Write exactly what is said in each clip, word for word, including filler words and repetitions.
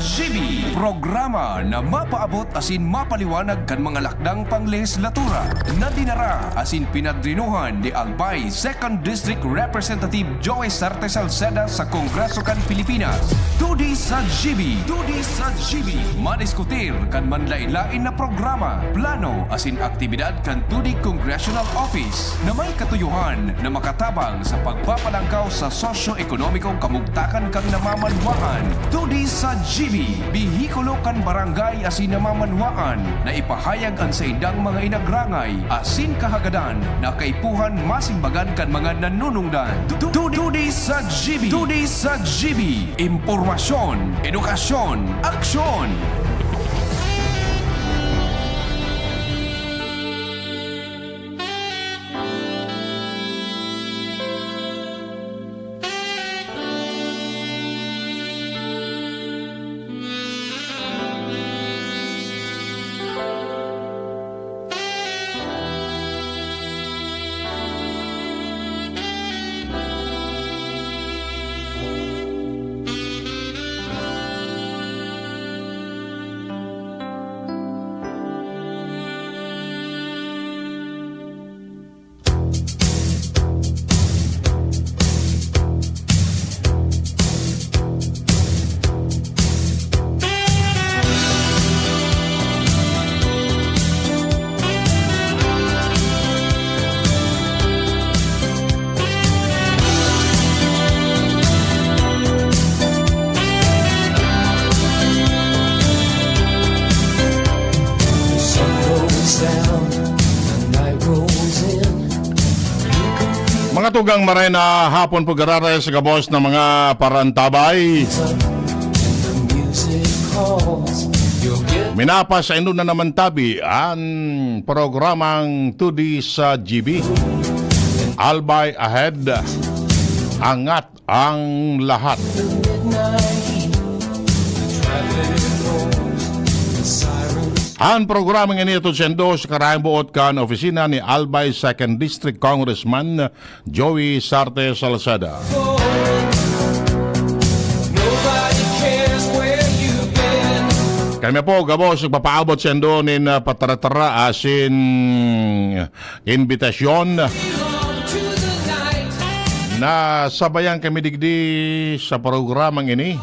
G B, programa na mapaabot asin mapaliwanag kan mga lakdang panglehislatura na dinara asin pinadrinuhan ni Albay Second District Representative Joey Sarte Salceda sa Kongreso kan Pilipinas. Todi sa G B, Todi sa G B. Madiskutir kan manlain-lain na programa, plano asin aktibidad kan Todi Congressional Office na may katuyohan na makatabang sa pagpapalangkaw sa sosyo-ekonomikong kamugtakan kan namamanwaan. Todi sa G B, bihikulo kan barangay asin namamanwaan na ipahayag an saindang mga inagrangay asin kahagadan na kaipuhan masimbagan kan mga nanunungdan. Tu-, tu-, Todi sa G B, Todi sa G B, impormasyon, edukasyon, aksyon. Mga tugang, maray na hapon po, giraray sa gabos na mga parantabay. Minapas saindo na naman tabi an programang Todi sa G B. Albay Ahead, angat ang lahat. An programang ini hatod saindo sa karayang boot kan opisina ni Albay Second District Congressman Joey Sarte Salceda. Kami po gabos nagpapaabot saindo nin, ah, patara-tara asin imbitasyon na sabayan kami digdi sa programang ini.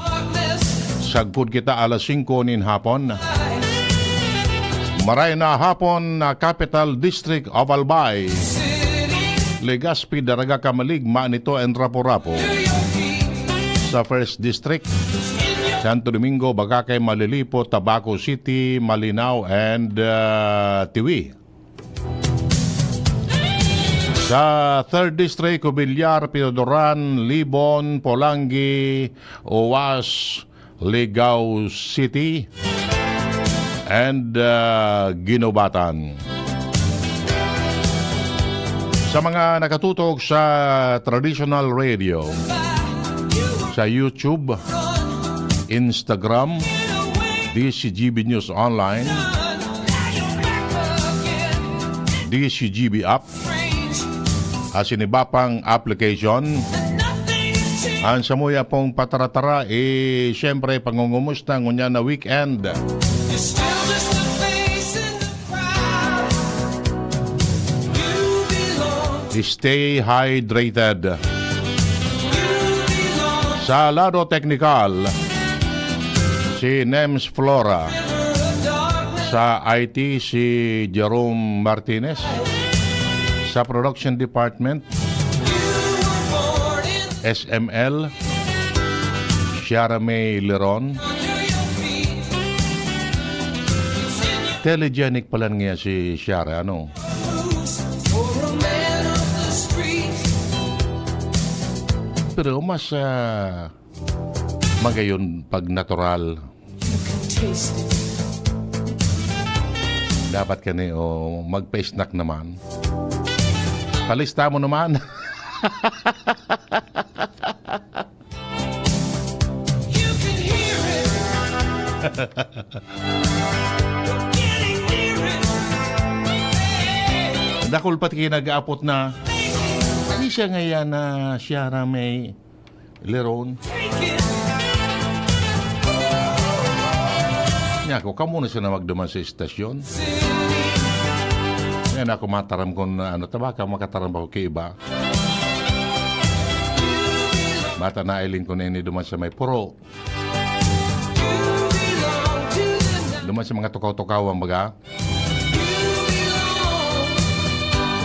Sagkod kita alas singko nin hapon. Maray na hapon na Capital District of Albay, Legazpi, Daraga, Camalig, Manito and Rapu-Rapu. Sa First District, Santo Domingo, Bagacay, Malilipo, Tabaco City, Malinao and, ah, Tiwi. Sa Third District, Cobillar, Pinodoran, Libon, Polangui, Oas, Ligao City, and, ah, Guinobatan. Sa mga nakatutok sa traditional radio, sa YouTube, Instagram, D C G B News Online, D C G B app, asin iba pang application. An samuya pong patara-tara, eh, siyempre, pangungumusta ngunyan na weekend. Stay hydrated. Sa lado teknikal, si Nems Flora. Sa I T, si Jerome Martinez. Sa production department, S M L, Shara May Leron. Telegenic pala niya si Shara, ano? Pero mas, ah, magayon pag natural. Dapat kani, o, magpa-snack naman. Palista mo naman. Dakul pati nag-aapot na. Ani siya ngayan na siya na may Leron. Ako, kamo na siya na magduman sa istasyon. Yan ako mataram kung ano, ta baka makataram ako kay iba. Bata na iling ko na ini duman sa may puro. Duman sa mga tukaw-tukawan, baga.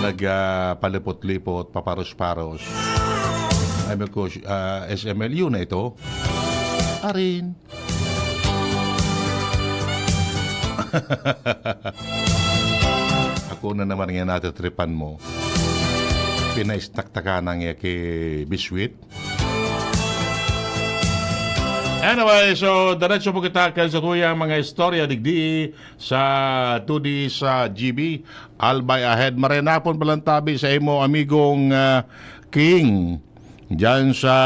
Nag, ah, palipot-lipot, paparos-paros. Ay, may kus-, ah, S M L U na ito. Arin. Ako na naman nga natatripan mo. Pinaistaktakan ang iya kay Biswit. Anyway, so, diretso po kita kan sa tuyang mga istorya digdi sa two D sa G B. Albay ahead. Maray na pon palantabi sa imo, amigong, ah, King. Diyan sa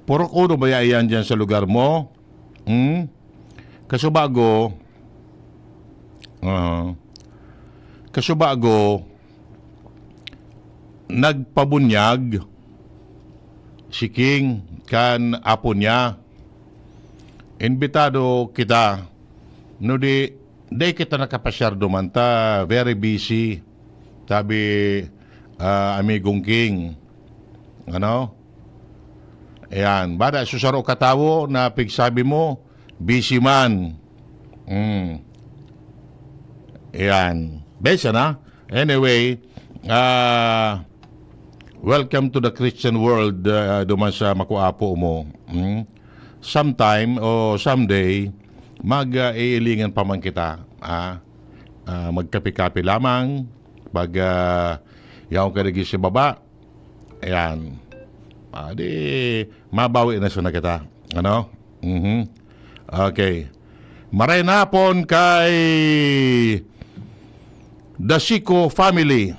Purok Uno ba yan, diyan sa lugar mo? Hmm? Kasubago, ah, kasubago, nagpabunyag si King kan apo niya. Imbitado kita, no di, di kita nakapasyar duman ta, very busy. Sabi, ah, amigong King. Ano? Ayan. Bada, susaro katawo na pigsabi mo, busy man. Mm. Ayan. Besa na. Anyway, ah, welcome to the Christian world, ah, duman sa makuapo mo. Mm. Sometime o someday, mag, ah, iilingan pa man kita. Ah, ah, magkape-kape lamang. Pag, ah, yaon ka lagi sa baba, ayan. Ah, di, mabawi na sana kita. Ano? Mhm. Okay. Maray na pon kay Dasico family.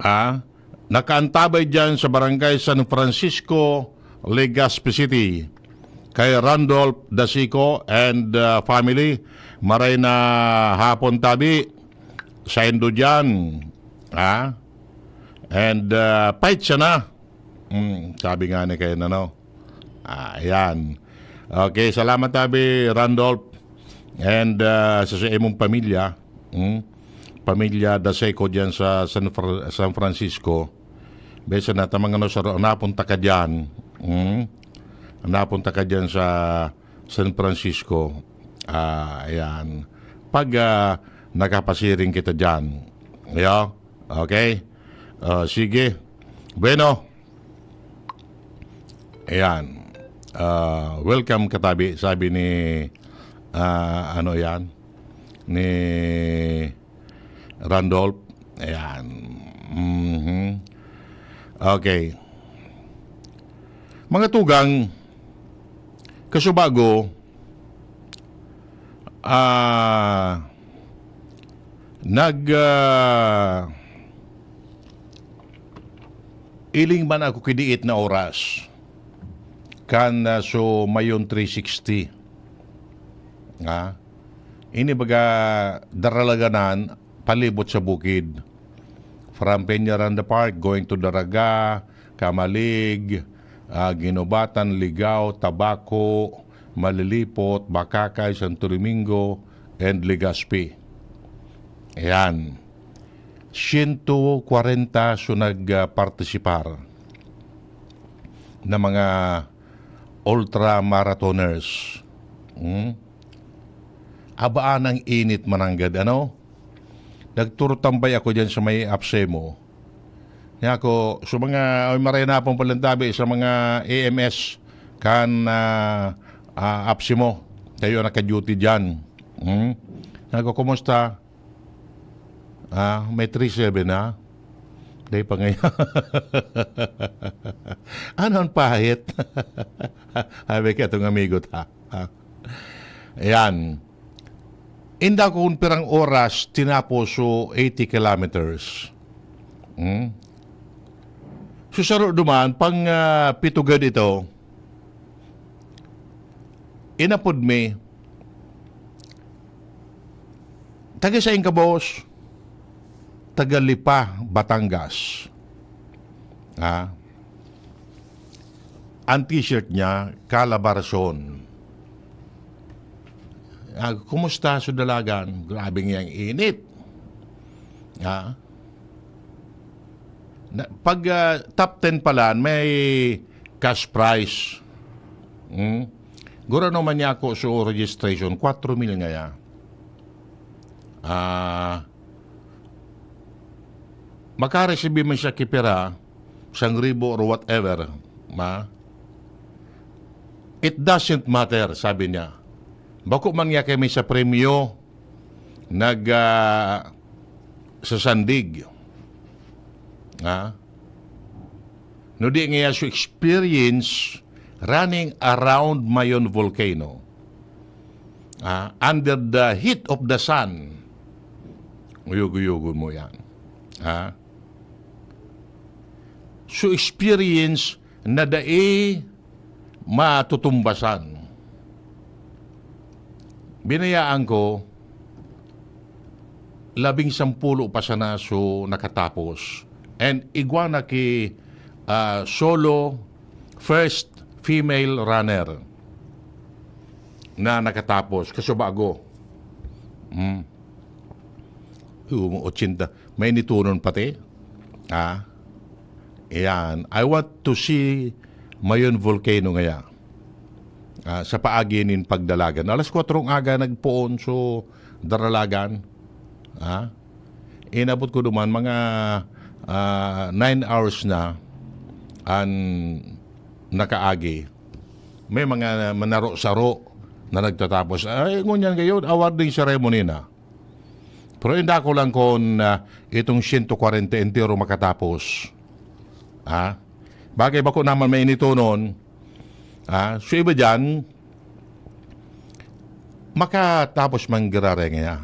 Ah, nakaantabay dyan sa Barangay San Francisco, Legazpi City. Kay Randolph Dasico and, ah, family, maray na hapon tabi. Saindo dyan. Ha? And, ah, pait siya na. Mm, sabi nga ni kayo na, no? Ah, ayan. Okay, salamat tabi, Randolph. And, ah, sa, sa imong pamilya, mm, pamilya Daseco dyan sa San Fra-, San Francisco. Besa na tamang ano, sa ro-, napunta ka dyan. Mm? Napunta ka dyan sa San Francisco. Ah, ayan. Pag, ah, nakapasiring kita dyan. Ayo? Okay? Ah, sige. Bueno. Ayan. Ah, welcome, katabi, sabi ni, ah, ano yan? Ni Randolph. Ayan. Mhm. Okay. Mga tugang, kasubago, ah, nag, ah, iling man ako kidiit na oras. Kan, ah, so, Mayon three sixty. Ha? Ini baga daralaganan, palibot sa bukid. From Peñaranda Park, going to Daraga, Camalig, ah, Guinobatan, Ligao, Tabaco, Malilipot, Bacacay, Santo Domingo, and Legazpi. Ayan. Siyento kwarenta so nag, ah, partisipar na mga ultramarathoners. Hmm? Abaan ang init mananggad, ano? Nagturutambay ako diyan sa may Apsemo. Niya ako, sa mga, ay, maray na pong palantabi sa mga A M S kan, ah, ah, Apsemo. Kayo naka-duty diyan. Hmm? Niya ako, "Kumusta?" "Ah, may three seven na." Dai pa ngayon. Ano ang pahit? Sabi ka itong amigo ta. Ah. Ayan. Inda ko kung pirang oras tinapos so eighty kilometers. Hmm? So, saro duman, pang, ah, pitugad ito, inapod mi, "Taga sain ka, boss?" "Taga Lipa, Batangas." Ha? Ang t-shirt niya, Calabarzon. Ah, kumusta sa Dalagan? Grabe ngayang init. Ha? Na, pag, ah, top ten pala, may cash prize. Hmm? Gurano man niya ako sa registration, kwatro mil ngaya. Ah, makareceive man siya kipira, siyang ribo or whatever, ma? It doesn't matter, sabi niya. Bako man niya kami sa premyo, nag, ah, sa sandig. Ha? No di nga su experience running around Mayon Volcano, ah, under the heat of the sun, uyog-uyogon mo yan. Ha? Su experience na dai matutumbasan. Binayaan ko, labing sampulo pa sana so nakatapos. And igwa na ki, ah, solo first female runner na nakatapos. Kaso bago. Mm. Yung ochenta. May nitunon pati. Ah. Ayan. I want to see Mayon Volcano ngaya. Ah, sa paagi nin pagdalagan. Alas kwatrong aga nagpoon so daralagan. Ah. Inabot ko duman mga, ah, nine hours na an nakaagi. May mga manaro-saro na nagtatapos. Ay, ngunyan gayod, awarding ceremony na. Pero inda ko lang kun, ah, itong sento kwarenta entero makatapos. Ha? Bagay bako naman mainitonon. Ha? So, iba diyan, makatapos man giraray ngaya.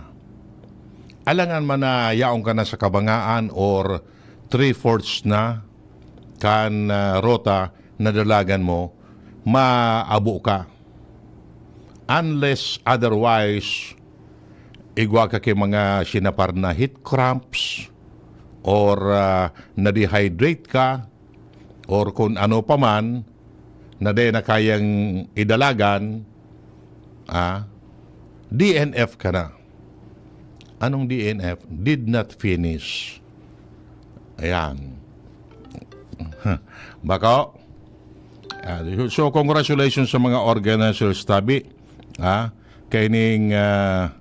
Alangan man na yaon ka na sa kabangaan or three-fourths na kan, ah, rota na dalagan mo, maabo ka. Unless otherwise, igwa ka ki mga sinapar na heat cramps or, ah, na-dehydrate ka or kung ano pa man na di na kayang idalagan, ah, D N F ka na. Anong D N F? Did not finish. Ayan. Bako? Ah, so, congratulations sa mga organizers, tabi. Ah, kaining, ah,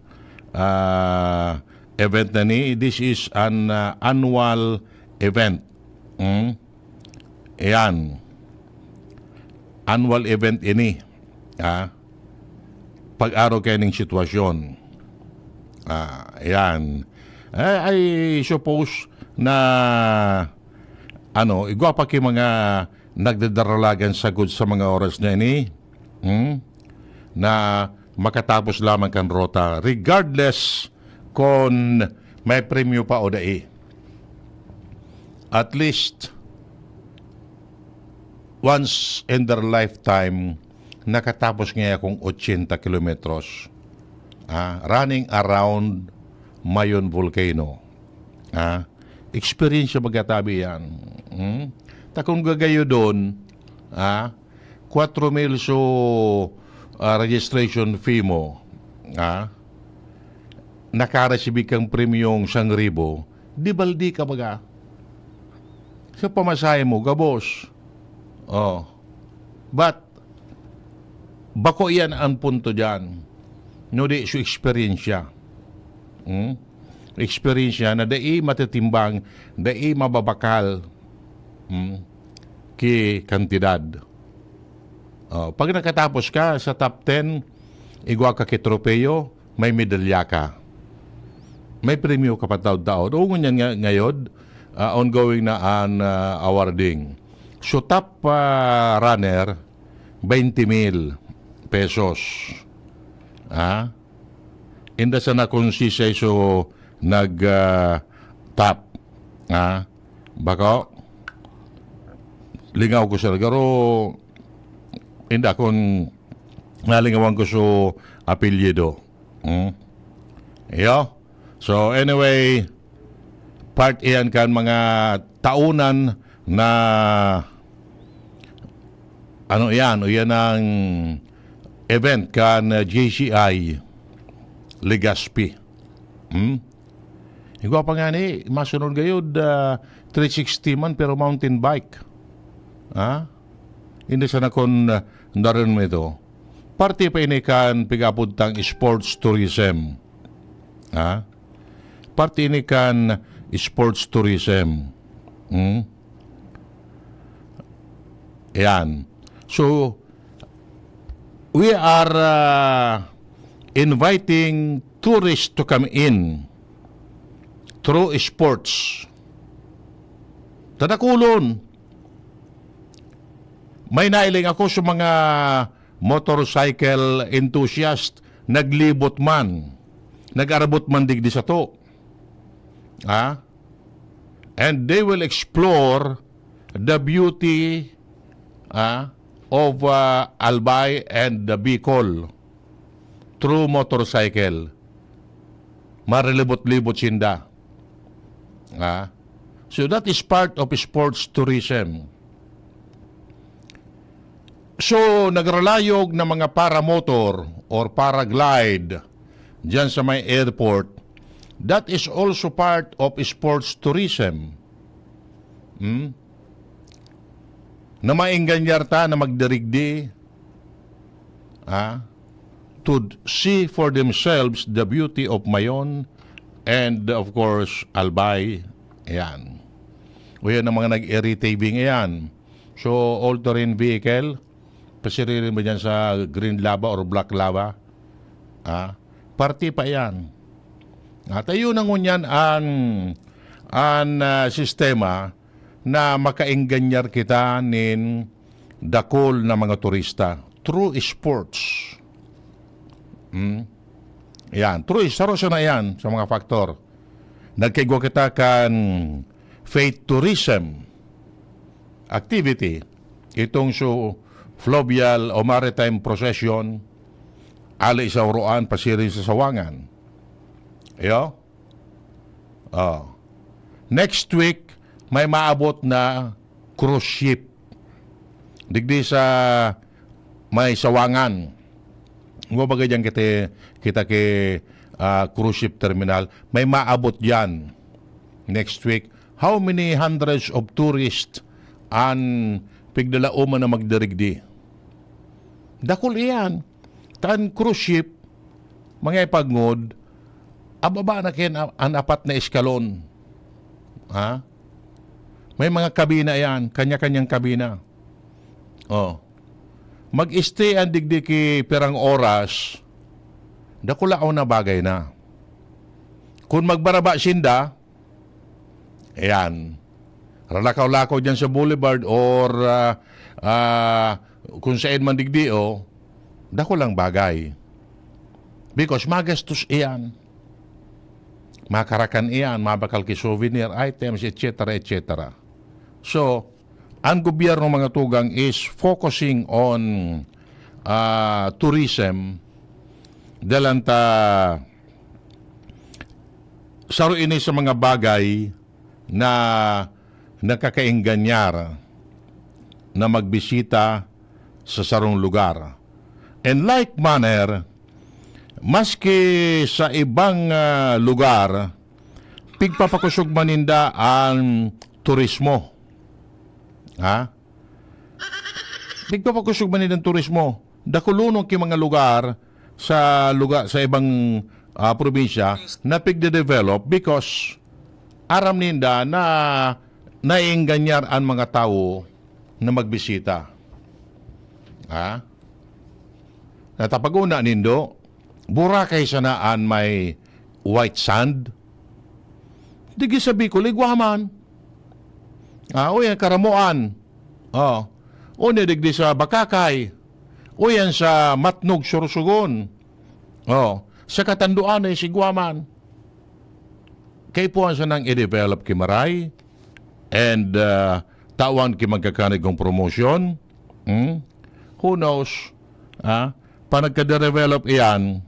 ah, event na ni, this is an, ah, annual event. Hmm? Ayan. Annual event ini. Ah, pag-aro kaining sitwasyon. Ah, ayan. Eh, I suppose na, ano, igwa pa ki mga nagdadaralagan sagod sa mga oras na ini, hmm, na makatapos lamang kan rota, regardless kon may premyo pa o dai. At least, once in their lifetime, nakatapos ngaya akong ochenta kilometros, ah, running around Mayon Volcano. Ah, experience siya magkatabi yan. Hmm? Ta kung gagayo doon, ah, kwatro mil so, ah, registration fee mo, ah, nakaresibi kang premyong sangribo, di baldi ka baga. Sa pamasahe mo, gabos. Oh. But, bako iyan ang punto diyan. No di, so eksperyensya. Hmm? Eksperyensya na dai matitimbang, dai mababakal, hmm, ki kantidad. Oh, pag nakatapos ka sa top ten, igwa ka ki tropeyo, may medalya ka. May premyo ka pataod-taod. O, ngunyan nga, ngayod, ah, ongoing na an, ah, awarding. So, top, ah, runner, twenty mil pesos. Ah? Inda sana kung si Saiso nag, ah, top. Ah? Bako? Lingaw ko sa garo. Inda kung nalingawan ko so apelyido. Hmm? Iyo. So, anyway, part iyan kan mga taonan na, ano iyan, o iyan ang event kan, uh, J C I. Legazpi. Hmm? Igwa pa nga ni, masunod gayod, ah, three sixty man, pero mountain bike. Ha? Hindi sana kun, ah, daron mo ito. Parte pa ini kan pigapod tang sports tourism. Ha? Parte ini kan sports tourism. Hmm? Yan. So, we are, ah, inviting tourists to come in through sports. Tadakulon. May nailing ako sa mga motorcycle enthusiast, naglibot man, nag-arbot man digdi sato. Ha? And they will explore the beauty, ah, of, ah, Albay and the Bicol through motorcycle. Marilibot-libot sinda. Ah. So that is part of sports tourism. So, nagralayog na mga paramotor or paraglide diyan sa may airport, that is also part of sports tourism. Hmm? Na maenganyar ta na magdirigdi, ah, to see for themselves the beauty of Mayon and, of course, Albay. Ayan. O yan ang mga nag-eri-taving, ayan. So, all-terrain vehicle, pasiririn mo dyan sa green lava or black lava. Ah, parte pa yan. At ayun ang ngunyan an, an, ah, sistema na makaengganyar kita nin dakul na mga turista through sports. Hmm? Yan. Through, saro siya na yan sa mga factor. Nagkaigwa kita kan faith tourism activity. Itong so fluvial o maritime procession, ali sa Oroan, pasiring sa Sawangan. Iyo? Oh. Next week, may maabot na cruise ship. Digdi sa may Sawangan. Kumbaga diyan kita, kita ki, ah, cruise ship terminal. May maabot diyan next week. How many hundreds of tourists an pigdalaoman na magdirigdi? Dakul iyan. Kan cruise ship, mga ipagngod, ababa na kayan an apat na eskalon. Ha? May mga kabina yan, kanya-kanyang kabina. Oh. Mag-stay an digdi ki pirang oras, dakulaon na bagay na. Kung magbaraba sinda, ayan, ralakaw-lakaw dyan sa boulevard or, ah, ah, kung saan man digdi, oh, dakulang bagay. Because magastos iyan. Makarakan iyan, mabakal ki souvenir items, et cetera, et cetera. So, ang gobyerno, mga tugang, is focusing on, ah, tourism, dahil ang ta-, saro ini sa mga bagay na nakakaengganyar na magbisita sa sarong lugar. In like manner, maski sa ibang, ah, lugar, pigpapakosog man ninda ang turismo. Ha? Pigpapakosog man ninda ang turismo. Dakulonon ki mga lugar sa lugar, sa ibang, ah, probinsya na pigde-develop because aram ninda na naiengganyar an mga tawo na magbisita. Ha? Natapag-una nindo, Boracay sana an may white sand. Digdi sa Bicol, igwa man. Ah, o yan, Karamoan. Oh. O yan, digdi sa Bacacay. O yan sa Matnog, Sorsogon. Oh. Sa Catanduanes, igwa man. Kaipuhan sanang i-develop ki maray and, ah, tawan ki magkakanigong promotion. Hmm? Who knows? Ah, pa nagka-develop iyan,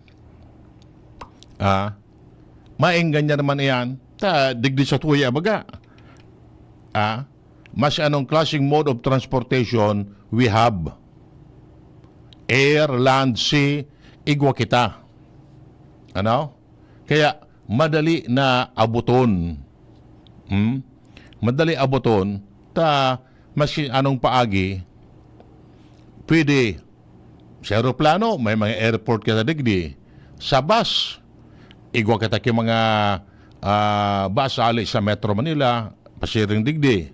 ah, maengganyan naman iyan. Ta, digdi sa tuya, baga. Ah, mas anong klaseng mode of transportation we have? Air, land, sea, igwa kita. Ano? Kaya madali na abuton. Hmm? Madali abuton ta maski anong paagi, pwede sa eroplano, may mga airport kita digdi. Sa bus, igwa kita ki mga, ah, bus ali sa Metro Manila, pasiring digdi.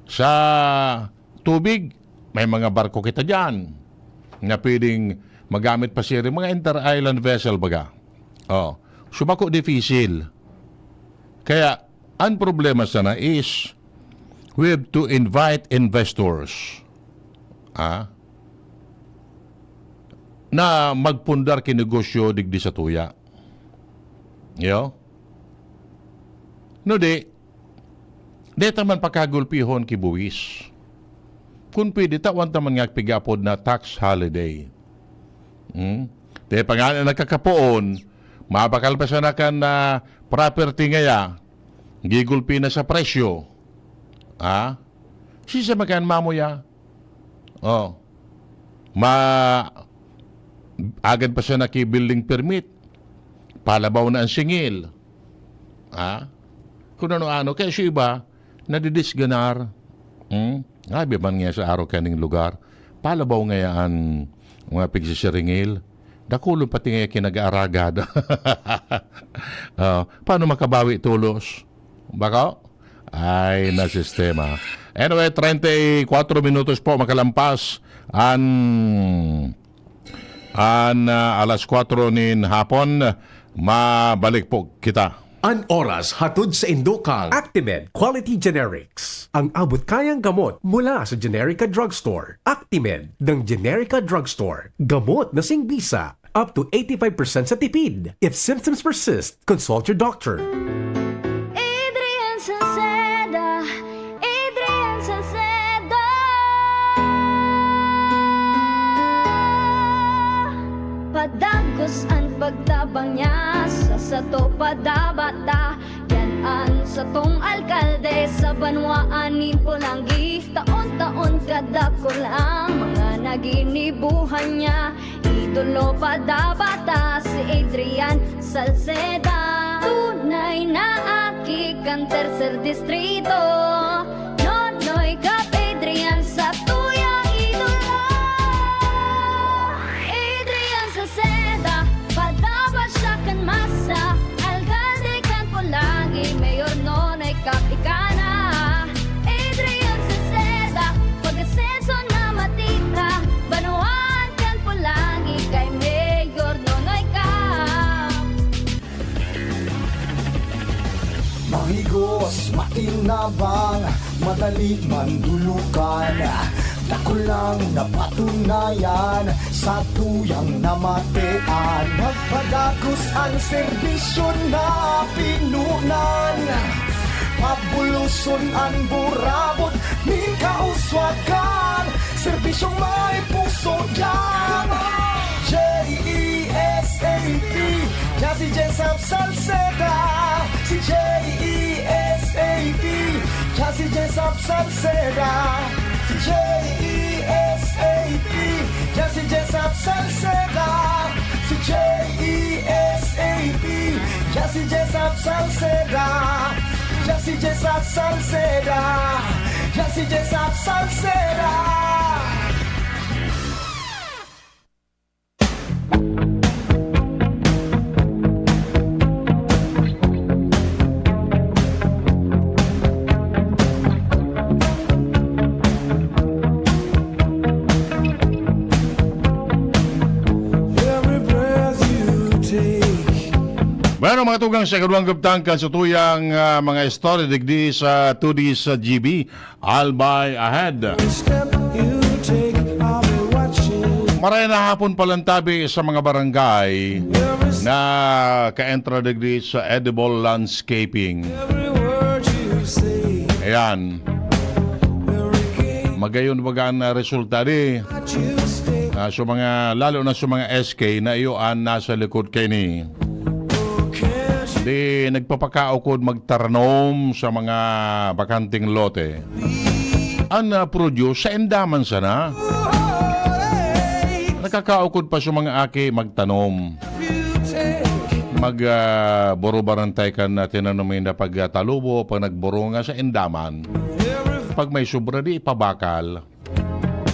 Sa tubig, may mga barko kita diyan na pwedeng magamit pasiring, mga inter-island vessel baga. Oh, so bako dipisil. Kaya, ang problema sana is, we have to invite investors. Ah? Na magpundar ki negosyo digdi sa tuya. Yo? No di, di ta man pakagulpihon ki buwis. Kun pwede, tawan ta man nga pigapod na tax holiday. Hmm? Di pa nga na nagkakapoon, mabakal pa sana kan, ah, property ngaya, gigulpi na sa presyo. Ha? Sisay man kan mamuya? Oh. Ma-, agad pa sana ki building permit. Palabaw na ang singil. Ha? Kung ano-ano. Kaya sa iba, nadidisganar. Hmm? Grabe man nga sa araw kaning lugar. Palabaw ngaya an mga pigsisiringil. Dakulon pati ngaya ki nag-aaragad. Oh, paano makabawi tolos? Bako? Ay, na sistema. Anyway, treinta y cuatro minutos po makalampas an, an, ah, alas kwatro nin hapon. Mabalik po kita. An oras hatod saindo kan Actimed Quality Generics. Ang abot kayang gamot mula sa Generica Drugstore. Actimed ng Generica Drugstore. Gamot na singbisa. Up to eighty-five percent sa tipid. If symptoms persist, consult your doctor. Adrian Salceda, Adrian Salceda. Padagos an pagtabang niya, sa sato padabata. Yan an satong alkalde sa banwaan nin Polangui. Taon-taon kadakul ang mga naginibuhan niya. Idolo padabata si Adrian Salceda. Tunay na aki kan Tercer Distrito. Nonoy Cap Adrian sa tuyang idolo. Adrian Salceda, padaba siya kan masa. Alkalde kan Polangui, Mayor Nonoy Cap ika na. Adrian Salceda, pag-asenso na matira. Banwaan kan Polangui kay Mayor Nonoy Cap. Mahigos, makinabang, madali mandulukan. Dakul lang napatunayan sa tuyang namatean. Nagpadagos an serbisyo na pinunan. Pabuloson an burabod nin kauswagan. Serbisyong may puso diyan. J E S A P, diyan si Jesap Salceda. Si J E S A P, diyan si Jesap Salceda. Si J E S A P, diyan si Jesap Salceda. Si J E S A P, diyan si Jesap Salceda. Diyan si Jesap Salceda. Diyan si Jesap Salceda. Every breath you take. Bueno, mga tugang, sa ikaduhang kabtang kan sa tuyang, ah, mga istorya digdi sa Today's G B. I'll buy ahead. Every step you take, I'll be watching. Maray na hapon palantabi sa mga barangay Every s- na kaentra digdi sa edible landscaping. Every word you say, Ayan. Every game Magayon baga na resulta di. That you stay. Ah, so mga, lalo na sa mga S K na iyo ang nasa likod kaini. Di nagpapakaukod magtaranom sa mga bakanteng lote. Ang, ah, produce sa indaman sana. Nakakaukod pa sa mga aki magtanom. Mag, ah, boro barantay kan, ah, tinanom ninda pag, ah, talubo, pag nagboro nga sa indaman. Pag may sobra, di ipabakal.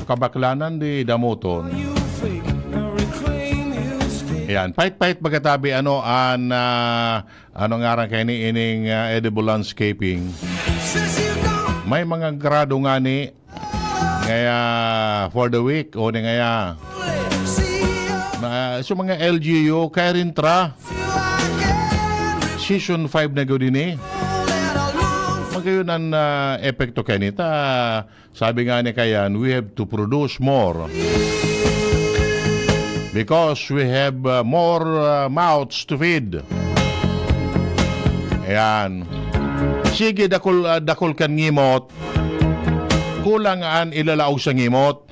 Kabaklanan, di damoton. Ayan, pait-pait pagkatabi, ano, an, ah, ano ngaran kaini ining, ah, edible landscaping? May mga grado nga ni, ngaya for the week, o di ngaya, na, sa mga L G U, kaya rin tra. Season five na gud ini. Magayon ang, ah, epekto kanita. Sabi nga ni Kayan, "We have to produce more. Because we have, uh, more, uh, mouths to feed." Ayan. Sige, dakul, uh, dakul kan ngimot. Kulang an ilalaog sa ngimot.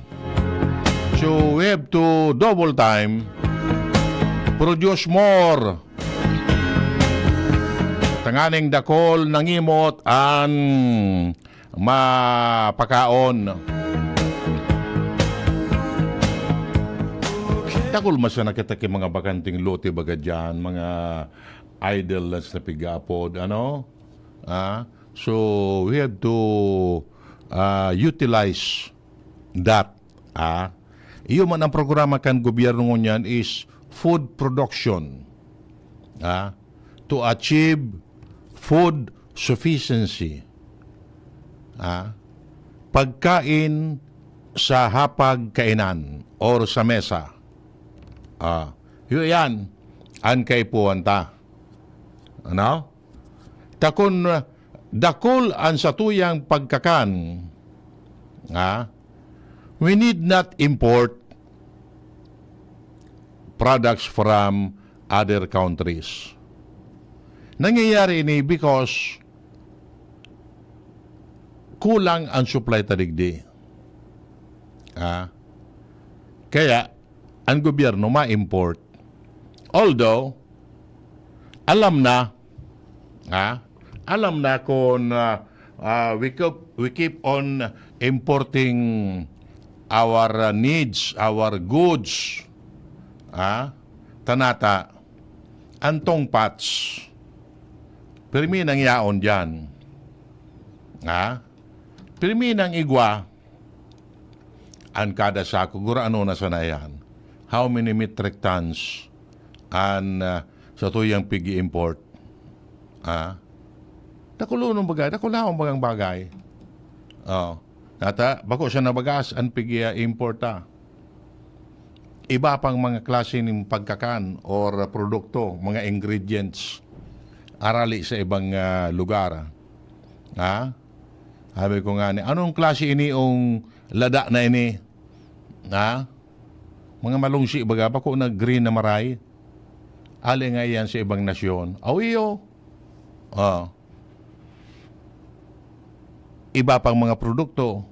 So, we have to double time. Produce more. Tanganing dakul na ngimot an mapakaon. Dakul man sana kita ki mga bakanteng lote baga diyan, mga idle lands na pig-aapod, ano? Ah, so, we have to, ah, utilize that, ah. Iyo man ang programa kan gobyerno ngunyan is food production. Ah, to achieve food sufficiency. Ah, pagkain sa hapagkainan or sa mesa. Ah, iyo yan, an kaipuhan ta. Ano? Ta kun, ah, dakul an satuyang pagkakan, ah, we need not import products from other countries. Nangyayari ini because kulang ang supply ta digdi. Ah, kaya, ang gobyerno ma-import. Although, alam na, ha? Alam na kung, ah, ah, we keep, we keep on importing our, ah, needs, our goods, ha? Tanata, ang tongpats, pirmi nang yaon diyan. Ha? Pirmi nang igwa, an kada sako, gurano na sana yan? How many metric tons an, ah, satuyang pig-i-import? Ah? Dakulon bagay, dakulaon bagang bagay. Oh. Nata, bako siya nabagas an pig-i-import, ah. Iba pang mga klase nin pagkakan or produkto, mga ingredients, arali sa ibang, ah, lugar. Ha? Sabi ko nga ni, "Anong klase ini ong lada na ini?" Ha? Mga malungsi baga, bako na green na maray. Ali nga iyan sa ibang nasyon. Aw, iyo. Ah. Iba pang mga produkto.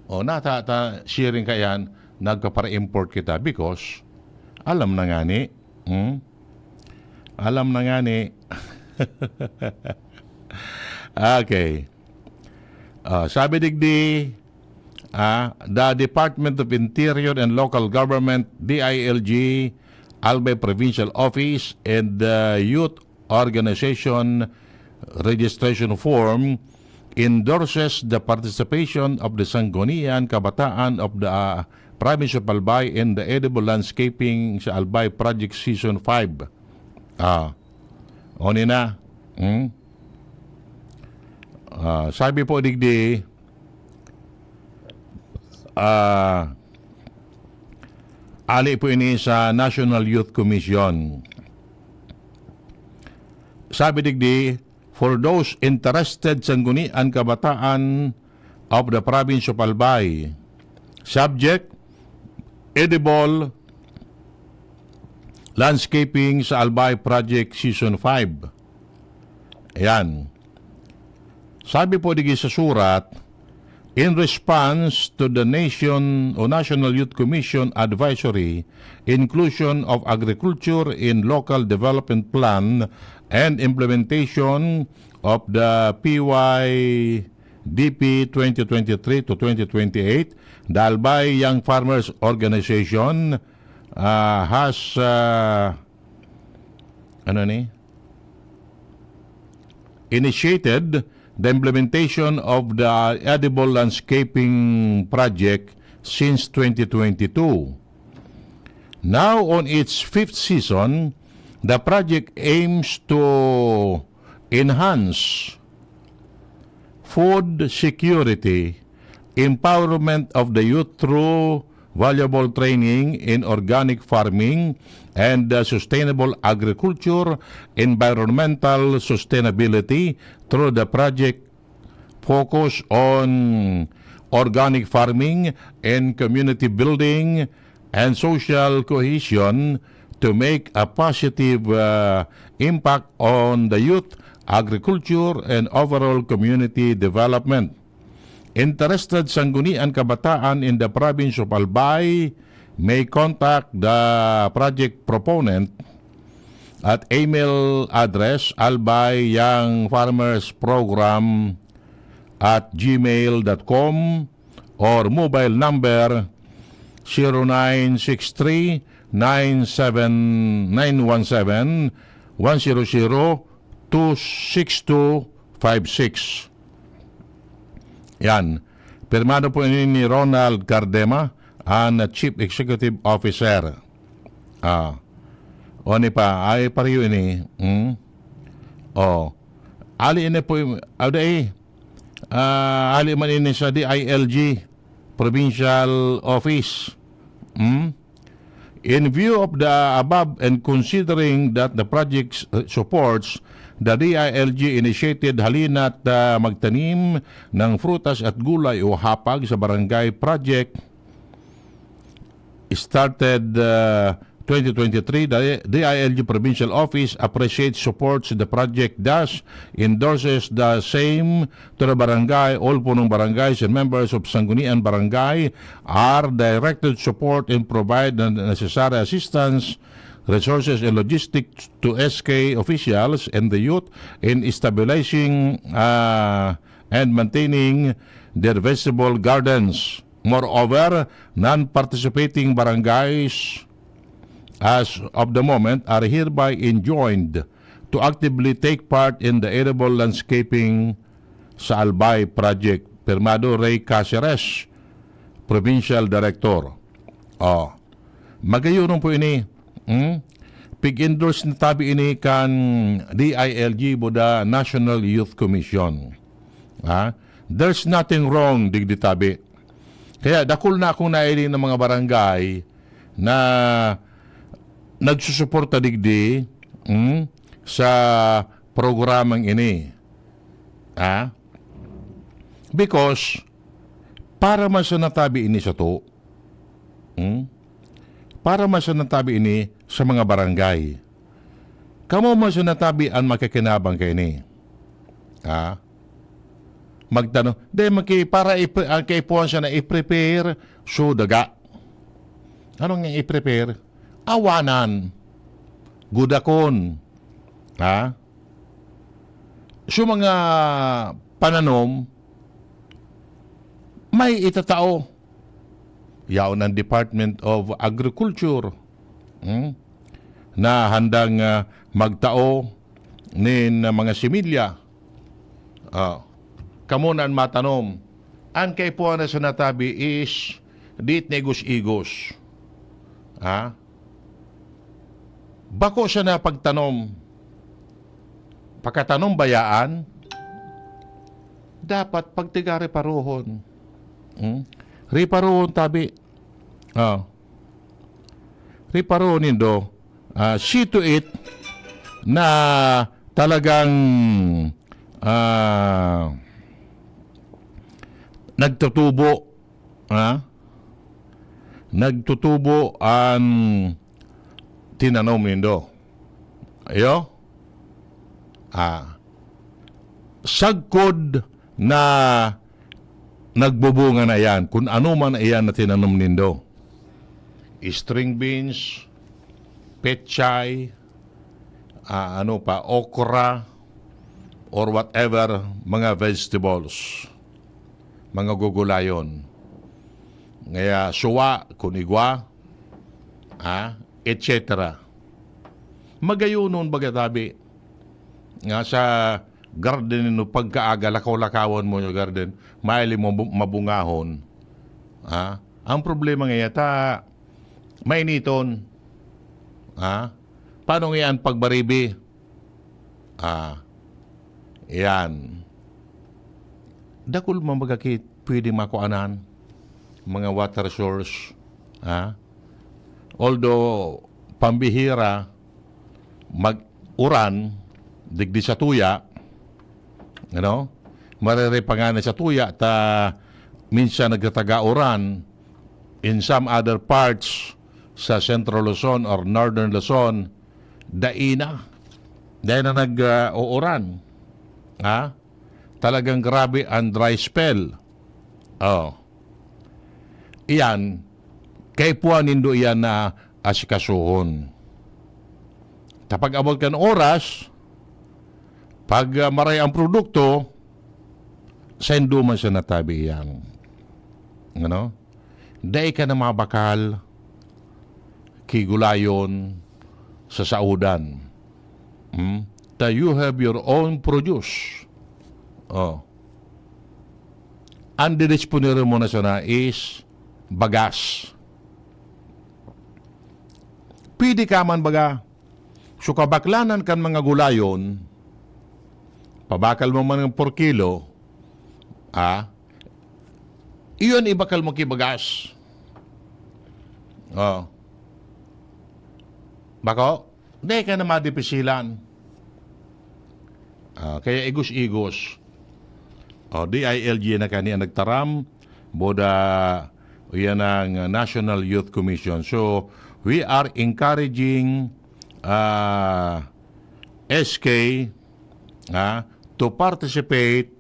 O, nata, ta, sharing ka yan, nagpapara-import kita because alam na nga ni. Hmm? Alam na nga ni. Okay. Ah, sabi digdi, ah, the Department of Interior and Local Government, D I L G, Albay Provincial Office, and the Youth Organization Registration Form endorses the participation of the Sanggunian Kabataan of the, ah, Province of Albay in the edible landscaping sa Albay Project Season five. Ah, oni na. Hmm? Ah, sabi po digdi, ah, ali po ini sa National Youth Commission. Sabi digdi, for those interested, Sanggunian Kabataan of the Province of Albay. Subject, edible landscaping sa Albay Project Season five. Ayan. Sabi po digdi sa surat, in response to the nation o National Youth Commission Advisory, inclusion of agriculture in local development plan and implementation of the P Y D P twenty twenty-three to twenty twenty-eight, the Albay Young Farmers Organization, ah, has, ah, ano ni? Initiated the implementation of the edible landscaping project since twenty twenty-two. Now, on its fifth season, the project aims to enhance food security, empowerment of the youth through valuable training in organic farming and, uh, sustainable agriculture, environmental sustainability through the project focus on organic farming and community building and social cohesion to make a positive, uh, impact on the youth, agriculture, and overall community development. Interested sanggunian kabataan in the province of Albay may contact the project proponent at email address albay young farmers program at gmail dot com or mobile number zero nine six three nine seven nine one seven one zero zero two six two five six. Yan. Pirmado po ini ni Ronald Cardema, ang Chief Executive Officer. Ah. O ni pa, ay pariyo ini. Hmm? Oh. Ali ini po, ada eh. Ah, ali man ini sa D I L G Provincial Office. Hmm? In view of the above and considering that the project, uh, supports the D I L G initiated halina't, uh, magtanim ng prutas at gulay o hapag sa barangay project started, uh, twenty twenty-three, the D I L G Provincial Office appreciates, supports the project, thus endorses the same to the barangay. All punong barangays and members of Sangguniang Barangay are directed to support and provide the necessary assistance, resources, and logistics to S K officials and the youth in stabilizing, uh, and maintaining their vegetable gardens. Moreover, non-participating barangays as of the moment are hereby enjoined to actively take part in the edible landscaping sa Albay Project. Pirmado Ray Caceres, Provincial Director. Oh. Magayon po ini. Hmm? Pig-endorse na tabi ini kan D I L G, buda National Youth Commission. Ha? There's nothing wrong, digdi tabi. Kaya dakul na akong nailing ng mga barangay na nagsusuporta digdi, hmm, sa programang ini. Ha? Because para man sa natabi ini sa to, hmm? Para man sa natabi ini sa mga barangay. Kamo man sa natabi an makikinabang kaini. Ha? Magtano, di maki-, para ipre-, ang kaipuhan siya na i-prepare, so daga. Anong nga i-prepare? Awanan. Gudakon. Ha? So mga pananom, may itatao. Yaon ang Department of Agriculture, hmm? Na handang, ah, magtao nin, ah, mga similya. Ah, kamo na an matanom. An kaipuhan na sa natabi is diit na igos-igos. Ha? Bako siya na pagtanom. Pakatanom bayaan, dapat pagtiga reparohon. Hmm? Reparohon tabi. Oh. Reparohon nindo. Ah, see to it na talagang, ah, nagtutubo, ha? Nagtutubo ang tinanom nindo. Ayo? Ah. Sagkod na nagbubunga na iyan, kung ano man iyan na tinanom nindo. String beans, pechay, ah, ano pa, okra, or whatever, mga vegetables, mga gugulayon. Ngaya suwa, kung igwa, ah, et cetera. Magayonon baga tabi. Nga sa garden nino, pagkaaga, lakaw-lakawon mo yung garden, mahiling mo bu-, mabungahon. Ha? Ang problema nga yata, mainiton. Ha? Paano nga yan pagbaribi? Ah, yan. Dakul man baga ki pwede makuanan, mga water source. Ha? Although, pambihira, mag-uran, digdi sa tuya, ano? Marere pa nga na sa tuya, ta minsan nagtataga uran in some other parts sa Central Luzon or Northern Luzon, dai na. Dai na nag, ah, uuran. Ha? Talagang grabe ang dry spell. Oh. Iyan, kaipuhan nindo iyan na asikasuhon. Kapag abot kan oras, pag, ah, maray ang produkto, saindo man siya natabi iyan. Ano? Dai ka na mabakal ki gulayon sa saodan. Hmm? Ta you have your own produce. Oh. Ang didisponer mo na sana is bagas. Pwede ka man baga. So, kabaklanan kan mga gulayon, pabakal mo man ng por kilo, ah, iyon ibakal mo ki bagas. Oh. Bako? Dai ka na madipisilan. Ah, kaya igos-igos. Oh, D I L G na kani ang nagtaram, boda, yan ang National Youth Commission. So, we are encouraging, ah, S K, ah, to participate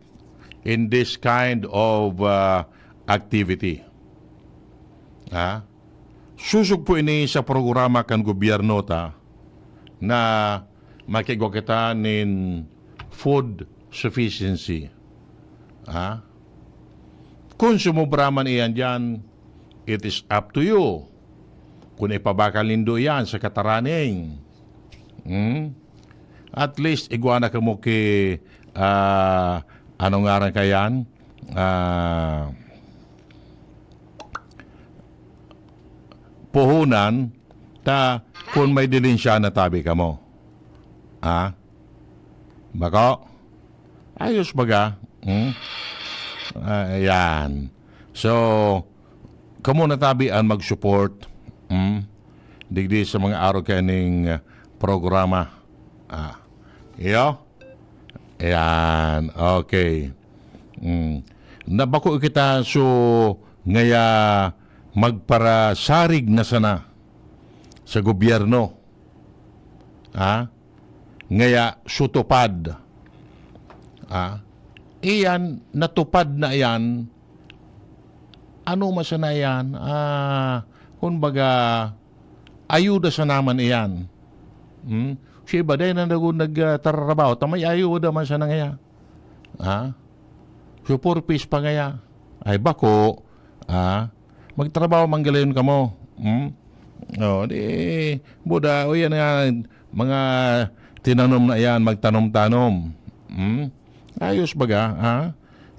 in this kind of, ah, activity. Ah, susog po ini sa programa kan gobyerno ta na makigwa kita nin food sufficiency. Ah? Kung sumobra man iyan diyan, it is up to you. Kung ipabakal nindo iyan sa kataraning, hmm? At least, igwa na kamo ki, ah, ano ngaran kayan? Ah, puhunan, ta kung may dilin siya, natabi kamo. Ha? Bako? Ayos baga? Hmm? Ah, ayan. So, kamo natabi ang mag-support, hmm? Digdi sa mga araw kaning, ah, programa. Ah, iyo? Ayan. Okay. Hmm. Nabako kita, so, ngaya magparasarig na sana sa gobyerno. Ha? Ngaya, sutupad. Ha? Iyan, natupad na iyan. Ano man sana iyan? Ah, kumbaga, ayuda sana man iyan. Hmm? Siya iba, dahil na nag-, nagtatrabaho, ta may ayuda man sana ngaya. Ha? So, four Ps pa ngaya. Ay, bako. Ha? Magtrabaho, manggalayon kamo. Hmm? Oh, di, buda, o yan nga, mga tinanom na yan, magtanom-tanom. Hmm? Ayos baga, ha?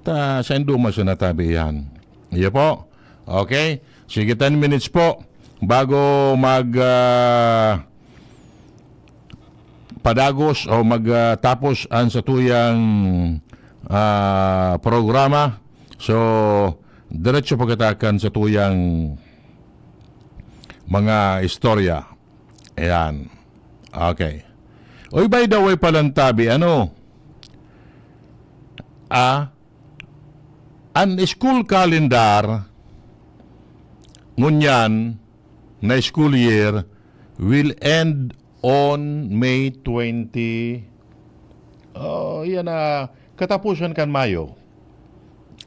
Ta, sa Induma sa natabi yan. Iyo po. Okay? Sige, ten minutes po. Bago mag, ah, padagos o mag, ah, tapos ang satuyang, ah, programa. So, diretso pa kita kan satuyang mga istorya. Ayan. Okay. Oy, by the way palang tabi, ano? Ah, an school calendar ngunyan na school year will end on May twenty. Oh, yan na. Katapusan kan Mayo.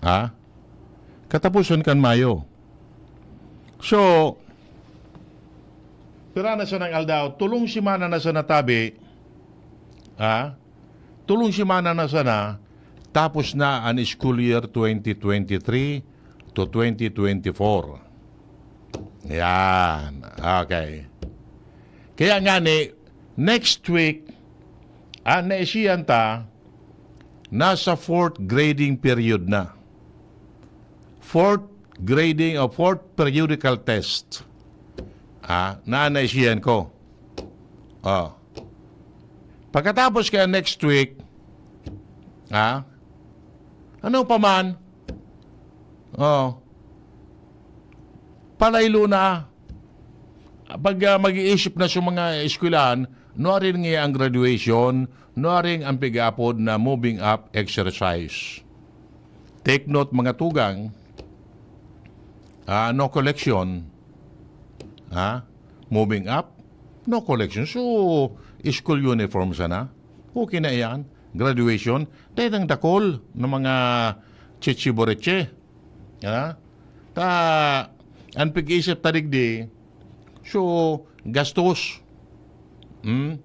Ha? Katapusan kan Mayo. So, pira na sanang aldaw, tulong semana na sana tabi. Ha? Tulong semana na sana, tapos na an school year twenty twenty-three to twenty twenty-four. Yan. Okay. Kaya nga ni, Next week, ah, naisiyan ta, nasa fourth grading period na. Fourth grading o fourth periodical test. Ah, na naisiyan ko. Oh. Pagkatapos kaya next week, ah, ano pa man? Oh. Palaylo na. Pag, ah, mag-iisip na sa mga eskwelahan, nuarin nga ang graduation, nuarin ang pig-apod na moving up exercise. Take note, mga tugang, ah, no collection. Ha? Moving up, no collection. So, school uniform sana. Okay na yan. Graduation, dahil ang dakol ng mga chichiboreche. Ha? Ta, ang pag-iisip ta digdi, so, gastos. Hmm?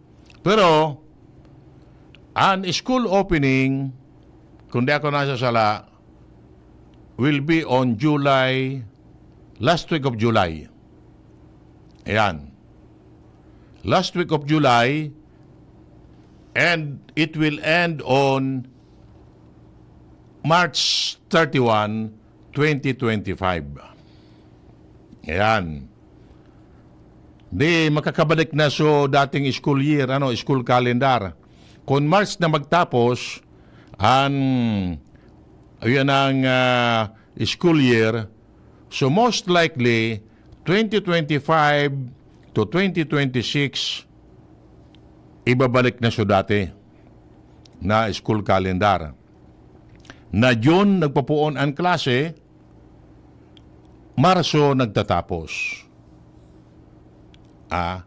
Pero, ang school opening, kung di ako nasasala, will be on July, last week of July. Ayan. Last week of July, and it will end on March thirty-one, twenty twenty-five. Ayan. Di makakabalik na so dating school year, ano, school calendar. Kung March na magtapos, an, ayan ang, ah, school year, so most likely, twenty twenty-five to twenty twenty-six, ibabalik na so dati na school calendar. Na June nagpapoon ang klase, Marso nagtatapos. Ah,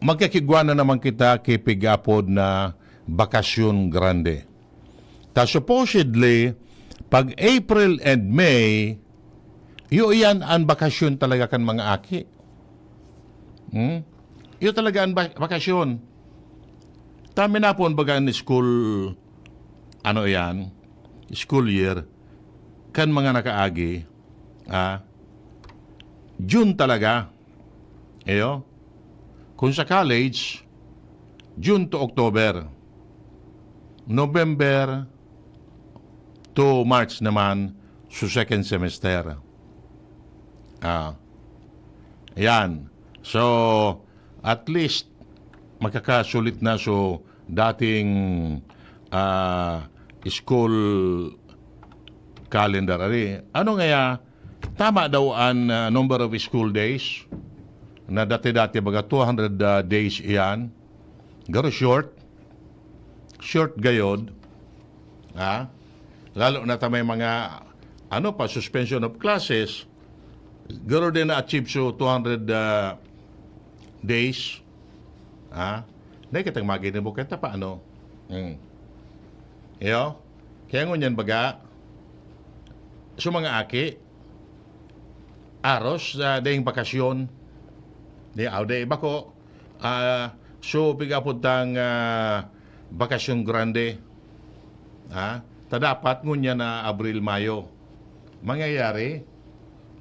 magkakigwa na naman kita kay pig-apod na bakasyon grande. Ta supposedly, pag April and May, iyo iyan ang bakasyon talaga kan mga aki. Hmm? Iyo talaga ang ba-, bakasyon. Ta minapon baga ang school, ano iyan, school year, kan mga nakaagi, ah, June talaga. Iyo. Kung sa college, June to October. November to March naman, so second semester. Ah, yan. So, at least, makakasulit na so dating, ah, school calendar. Ari, ano ngaya, tama daw an, ah, number of school days? Na dati-dati, baga, two hundred, ah, days iyan. Garo short. Short gayod. Ha? Lalo na ta may mga, ano pa, suspension of classes. Garo din na-achieve so two hundred, ah, days. Ha? Dai kitang maginibo kaya ta paano? Hmm. Iyo? Kaya ngunyan baga, so mga aki, aros, ah, daing bakasyon. Di, aw, di, bako, ah, so, pig-apod tang, ah, bakasyon grande. Ha? Ta dapat ngunyan na Abril, Mayo. Mangyayari,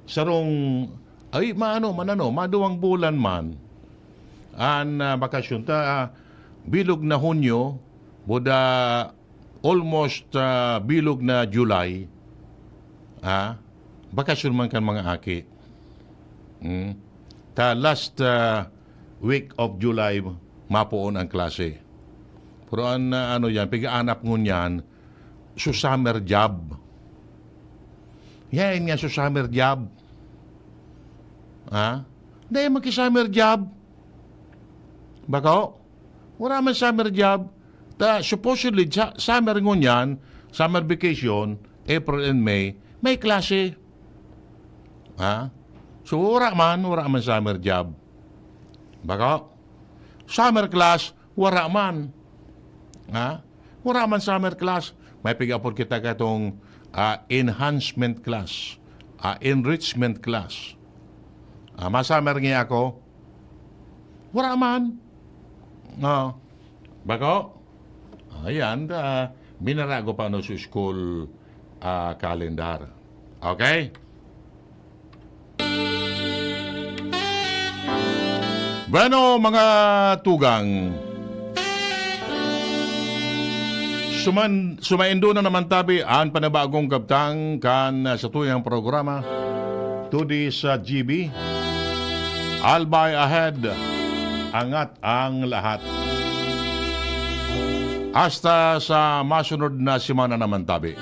sarong, ay, maano, manano, maduwang bulan man. An, ah, bakasyon ta, ah, bilog na Hunyo, boda almost, ah, bilog na July, ah, bakasyon man kan mga aki. Hmm. Ta last, ah, week of July, mapoon ang klase. Pero an, ah, ano yan, pigaanap ngunyan, so summer job. Yan nga so summer job. Ha? Dahil magki-summer job. Bako? Wala man summer job. Ta, supposedly, sa, summer ngunyan, summer vacation, April and May, may klase. Ha? So, wala man, wala man summer job. Bako? Summer class, wala man. Ha? Wala man summer class. May pig-apod kita katong, ah, enhancement class, ah, enrichment class. Ah, masummer niya ako? Wala man. Ah, bako? Ayan, ah, minarago pa no sa school, ah, calendar. Okay? Bueno, mga tugang, Suman, sumaindo na naman tabi an panibagong kabtang kan, ah, satuyang programa, Today's, ah, G B. Albay Ahead, angat ang lahat. Hasta sa masunod na semana naman tabi.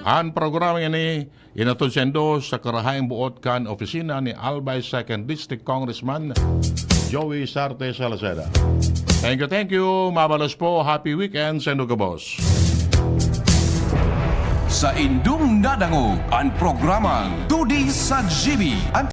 An programa ini inatod saindo sa karahayang buot kan opisina ni Albay Second District Congressman Joey Sarte Salaceda. Thank you, thank you. Mabalos po. Happy weekend saindo gabos. Saindong nadangog an programang Today's G B. An